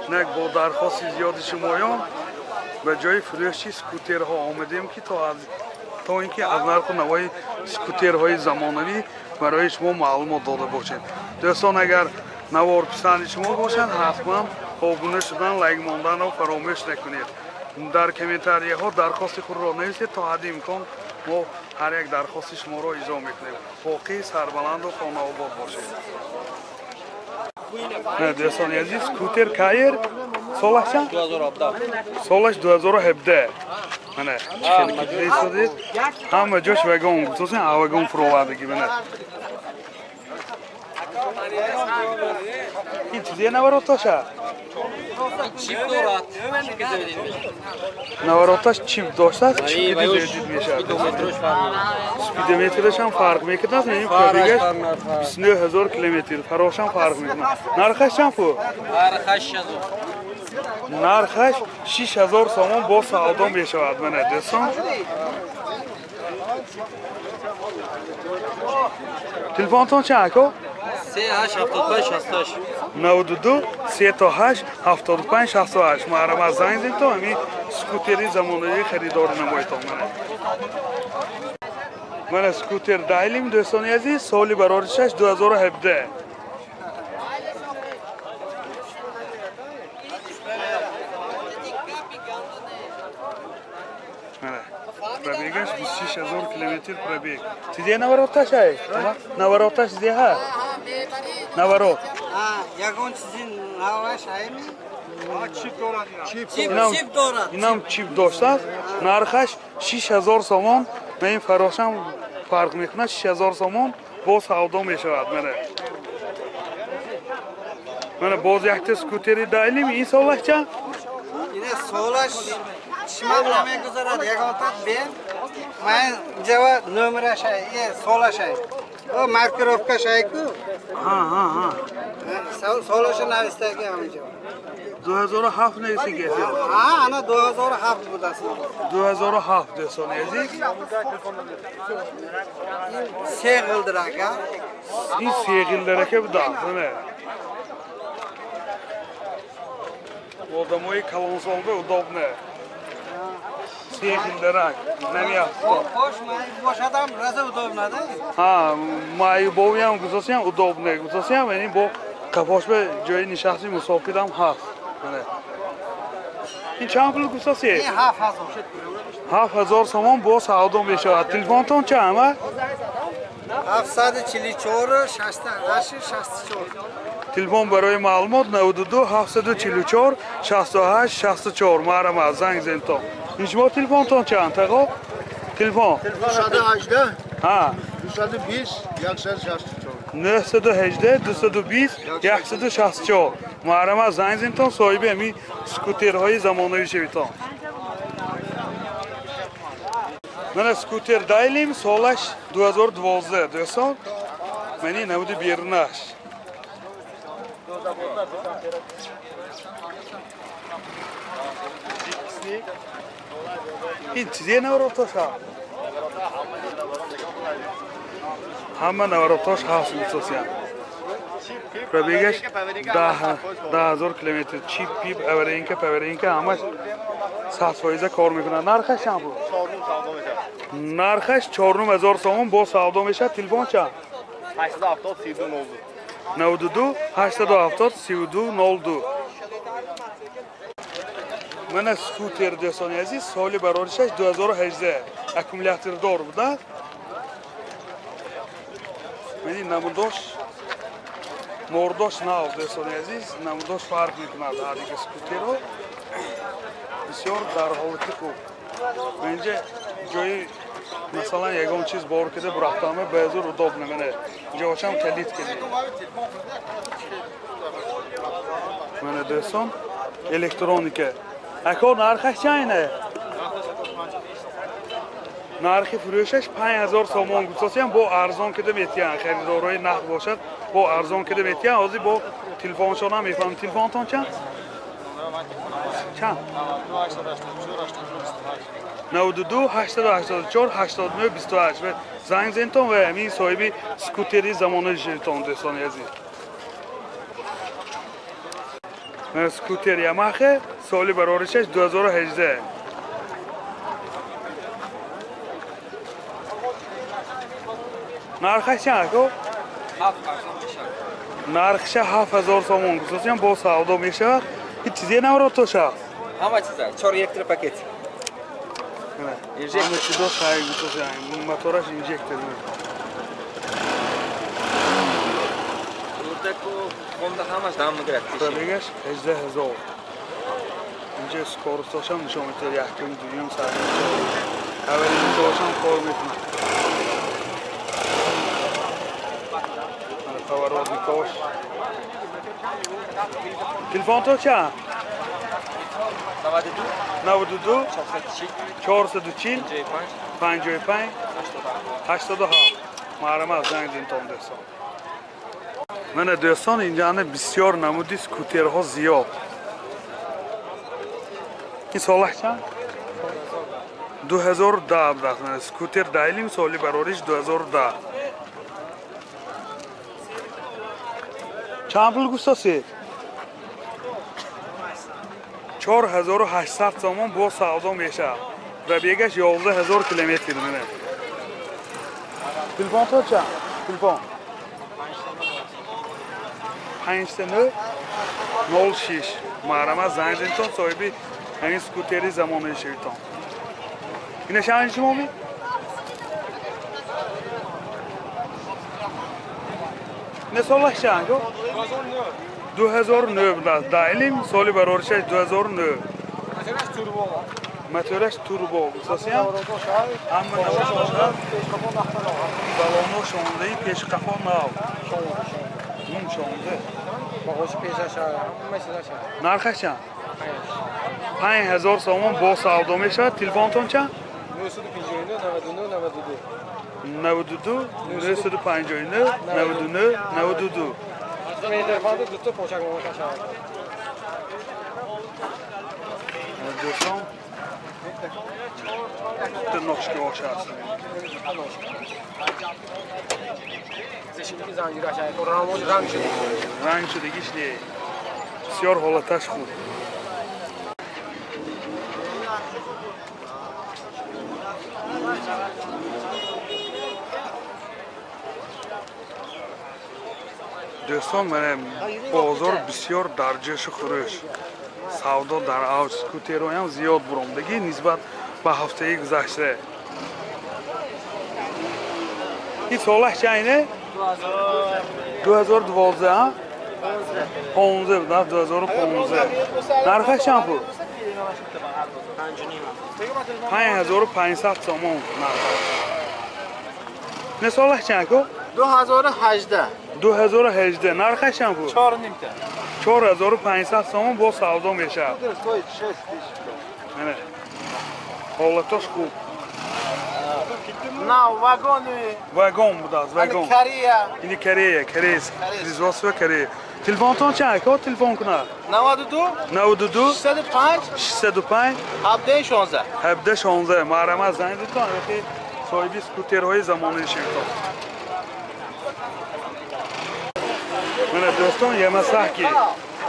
Нак бо дархости зиёди шумоён ба ҷои фурӯши скутерҳо омадем, ки то ин ки аз нарху навои скутерҳои замонавӣ барои шумо маълумот дода бошем. Дӯстон, агар навор писанди шумо бошад, ҳатман обуна шудан, лайк монданро фаромӯш накунед. Дар комментарияҳо дархости худро нависед, то ҳадди имкон мо ҳар як дархости шуморо иҷро мекунем. Боқӣ сарбаланду хонаобод бошед. Дӯстони азиз, скутер Каир солаш чанд? 2017. Солаш 2017. Мана чӣ хеле ки дида истодед, ҳама ҷош вагон гуфтосен, а вагон фуровардагӣ. Мана ин чизе навороташа? Чип дорад. Навороташ чип доштааст, чип дид мешавад. Спидометраш фарқ мекунад. Спидометраш ҳам фарқ мекунад, ин пробегаш 29 000 километр, фарошам фарқ мекунад. Нархаш чанд пул? Нархаш 6000. Нархаш 6000 сомон бо савдо мешавад. Мана дӯстон. Телефонтон чанд, ако? 3875 68. 92 38 75 68. Маҳрама, занг зед, то ҳамин скутери замонавӣ харидорӣ намоедтон. Мана. Мана скутер Дайлим, дӯстони азиз, соли бароришаш 2017. Мана пробегаш 26 000 километр пробег. Чизе навороташ ай? Навороташ чизе ҳа? Наворот. Ягон чизи наваш айми? Чип чип дорад. Инам чип доштааст. Нархаш 6000 сомон. Ма ин фарошам фарқ мекунад, 6000 сомон бо савдо мешавад. Мана. Мана боз якта скутери Дайлим, ин солаш чанд? Ина солаш чимам намегузарад, ягонтат бен. Ман ҷава номераш ай, е солаш ай. О маркировкаш ай ку. Ҳа, ҳа, ҳа. Солаша навистаги ҳаминҷо. 2007 навистаги аст. Ҳа, ана 2007 будааст. 2007, дӯстони азиз. Ин се ғилдирака. Ин се ғилдирака будааст, мана. Одамои калонсолба удобно. Се ғилдирак, намеафтод. Бош маъюб бошадам раза удобно да? Ҳа, маъюбовиам гузосиам удобно, гузосиам, яъне бо қафошба ҷои нишасти мусофирам ҳаст. Мана. Ин чанд пул гуфтаси? Ин 7000. 7000 сомон бо савдо мешавад. Телефонтон чанд, а? 744 68 64. Телефон барои маълумот 92 744 68 64. Маҳрама, занг зентон. Ин шумо телефонтон чанд, тағо? Телефон? 918 Ҳа. 220 164. 918 220 164. Маҳрама, занг зентон, соҳиби ҳамин скутерҳои замонавӣ шавитон. Мана скутер Дайлим, солаш 2012, дӯстон. Мани намуди берунаш. Ин чизе наворотош ҳа? Ҳама наворотош ҳаст мисосиян. Пробегаш 10 000 километр. Чип, пип, аваренка, паваренка ҳамаш 100% кор мекунад. Нархаш чанд пул? Нархаш 4500 сомон бо савдо мешавад. Телефон чанд? 870 32 02. 92 870 32 02. Мана скутер, дӯстони азиз, соли бароришаш 2018, аккумулятордор будааст. Мани намудош мордош нав, дӯстони азиз, намудош фарқ мекунад ҳар дигар скутеро. Бисёр дар ҳолати хуб. Инҷа ҷои масалан ягон чиз бор кида бурафтама баъзур удобно. Мана ҷошам калид киди. Мана дӯстон, электроника. Ако, нархаш чанд ина? Нархи фурӯшаш 5000 сомон гуфтосиям, бо арзон кида метиҳанд. Харидорои нақд бошад, бо арзон кида метиҳанд. Ҳозир бо телефоншонам мефаҳмам. Телефонтон чанд? Чанд? 92 884 89 28. Ва занг зентон ва ҳамин соҳиби скутери замонаи шавитон, дӯстони азиз. Скутер Ямаха соли бароришаш 2018. Нархаш чанд ако? Нархша 7000 сомон гуфтасиям, бо савдо мешавад. Ҳеҷ чизе наврото шахс. Ҳама чиза, 4 1 пакет. Ҳама чизо сай гуфтасиям, мотораш инжектор. Урдаку хонда ҳамаш дам мегирад. Пробегаш 18000. Инҷа скоростошам нишон медиҳад, якум, дуюм, сеюм, чорум. Аввалин тошам кор мекунад. Поворотникош. Телефон то чанд? 92 440 55 87. Маҳрам занг динтон дӯстон. Мана дӯстон, инҷа бисёр намуди скутерҳо зиёд. Ин солаш чанд? 2010 будааст. Мана скутер Дайлим соли барориш 2010. Чанд пул гуфтасед? 4800 сомон бо савдо мешавад. Пробегаш 11000 километр. Мана. Телефон то чанд? Телефон 59 06. Маҳрама занг зинтон, соҳиби ҳамин скутери замонаи шавитон. Ина шаҳри шумо ми? Не солаш чанд? 2009 будааст. Дайлим соли бароришаш 2009. Мотораш турбо. Гуфтасиям? Ҳама навошад. Балоно шондаи пешқафо нав. Шонда. Нархаш чанд? 5000 сомон бо савдо мешавад. Телефонтон чанд? 92 959 99 92. Дӯстон, ду ношки ош аст. Ранг шудагиш не, бисёр ҳолаташ хуб. Дӯстон, мана бозор бисёр дар ҷӯшу хурӯш, савдо дар авҷ, скутерҳоям зиёд буромдагӣ нисбат ба ҳафтаи гузашта. Ин солаш чанд? 2012, 15 будааст, 2015. Нархаш чанд пул? 5500 сомон нархаш. Не солаш чанд ку? 2018. 2018. Нархаш чанд пул? 4500 сомон бо савдо мешавад. Мана ҳолатош хуб. На вагони. Вагон будааст, вагон. Корея. Ини Корея, Корея. Производство Корея. Телефонтон чанд? Ко телефон кунад? 92 92 605 605 17 16. 17 16. Маҳрама занг дитон, яке соҳиби скутерҳои замонаи ширтон. Мана дӯстон, Ямасаки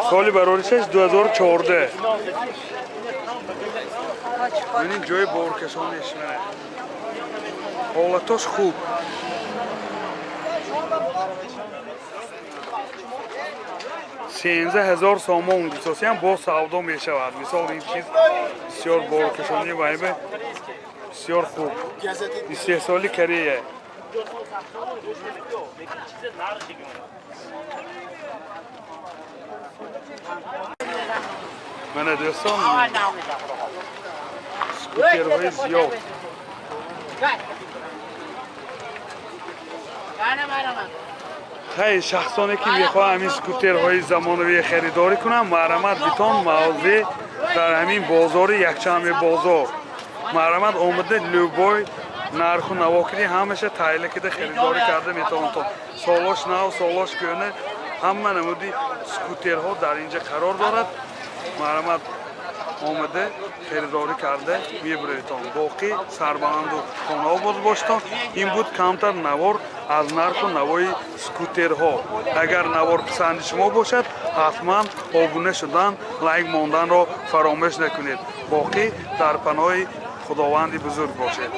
соли бароришаш 2014. Ман ҷои боркашониш мана. Ҳолатош хуб. 13000 сомон гуфтасиям бо савдо мешавад. Мисол ин чиз бисёр боркашонӣ вайбе бисёр хуб. Истеҳсоли Корея. Мана дӯстон, скутерҳои зиёд. Хай, шахсоне ки мехоҳанд ҳамин скутерҳои замонавӣ харидорӣ кунанд, маҳрамат битон мавзеъ дар ҳамин бозори якшанбе бозор. Маҳрамат омада любой нарху навокири ҳамаша таҳила кида харидорӣ карда метавонад. Солош нав, солош кӯҳна, ҳама намуди скутерҳо дар инҷа қарор дорад. Маҳрамат Омада харидорӣ карда мебароедтон. Боқӣ сарбаланду хонаобод боштон. Ин буд камтар навор аз нарху навои скутерҳо. Агар навор писанди шумо бошад, ҳатман обуна шудан, лайк монданро фаромӯш накунед. Боқӣ дар паноҳи Худованди бузург бошед.